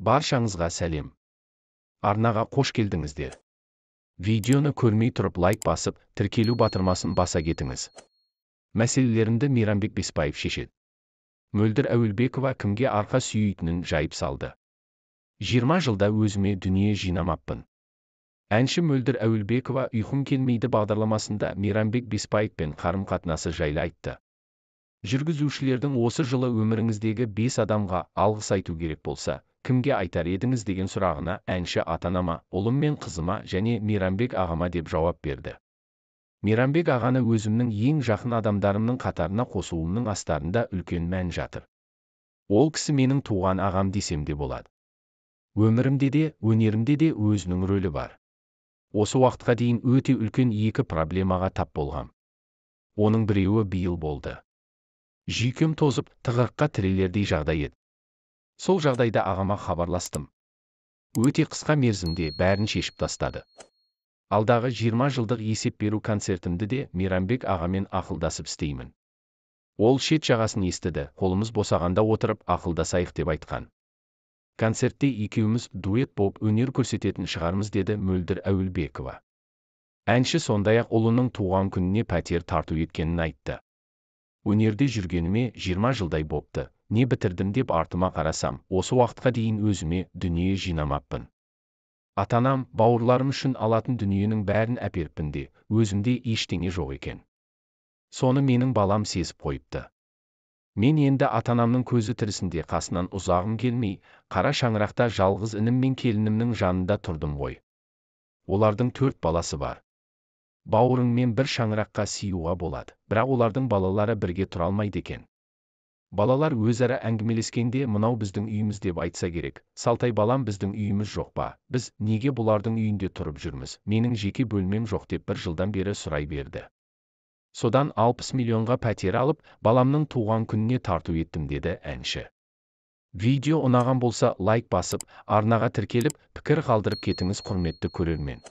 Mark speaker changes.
Speaker 1: Баршаңызға сәлем. Арнаға қош келдіңіздер. Видеоны көрмей тұрып лайк басып, тіркелу батырмасын баса кетіңіз. Мәселелерімді Мейрамбек Беспаев шешеді. Мөлдір Әуелбекова кімге арқа сүйейтінін жайып салды. 20 жылда өзіме дүние жинамаппын. Әнші Мөлдір Әуелбекова «Ұйқым келмейді» бағдарламасында Мейрамбек Беспаевпен қарым-қатынасы жайлы айтты. Жүргізушілердің осы жылы өміріңіздегі 5 адамға алғыс айту керек болса, кімге айтар едіңіз деген сұрағына әнші ата-анама, ұлым мен қызыма және Мейрамбек ағама деп жауап берді. Мейрамбек ағаны өзімнің ең жақын адамдарымның қатарына қосуымның астарында үлкен мән жатыр. Ол кісі менің туған ағам десем де болады. Өмірімде де, өнерімде де өзінің рөлі бар. Осы уақытқа дейін өте үлкен екі проблемаға тап болғам. Оның біреуі биыл болды. Жүйкем тозып, тығырыққа тірелердей жағдай еді. Сол жағдайда ағама хабарластым. Өте қысқа мерзімде бәрін шешіп тастады. Алдағы 20 жылдық есеп беру концертімді де Мейрамбек ағамен ақылдасып істеймін. Ол шет жағасын естіді, қолымыз босағанда отырып ақылдасайық деп айтқан. Концертте екеуміз дуэт болып өнер көрсететін шығармыз, деді Мөлдір Әуелбекова. Әнші сондай-ақ ұлының туған күніне пәтер тарту еткенін айтты. Өнерде жүргеніме 20 жылдай бопты, не бітірдім деп артыма қарасам, осы уақытқа дейін өзіме дүние жинамаппын. Ата-анам, бауырларым үшін алатын дүниенің бәрін әперіппін де, өзімде ештеңе жоқ екен. Соны менің балам сезіп қойыпты. Мен енді ата-анамның көзі тірісінде қасынан ұзағым келмей, қара шаңырақта жалғыз інім мен келінімнің жанында тұрдым ғой. Олардың 4 баласы бар. Бауырыңмен бір шаңыраққа сиюға болады, бірақ олардың балалары бірге тұра алмайды екен. Балалар өзара әңгімелескенде мынау біздің үйіміз деп айтса керек. Салтай балам, біздің үйіміз жоқ па? Біз неге бұлардың үйінде тұрып жүрміз? Менің жеке бөлмем жоқ деп бір жылдан бері сұрай берді. Содан 60 миллионға пәтер алып, баламның туған күніне тарту еттім, деді әнші. Видео ұнаған болса лайк басып, арнаға тіркеліп, пікір қалдырып кетіңіз, құрметті көрермен.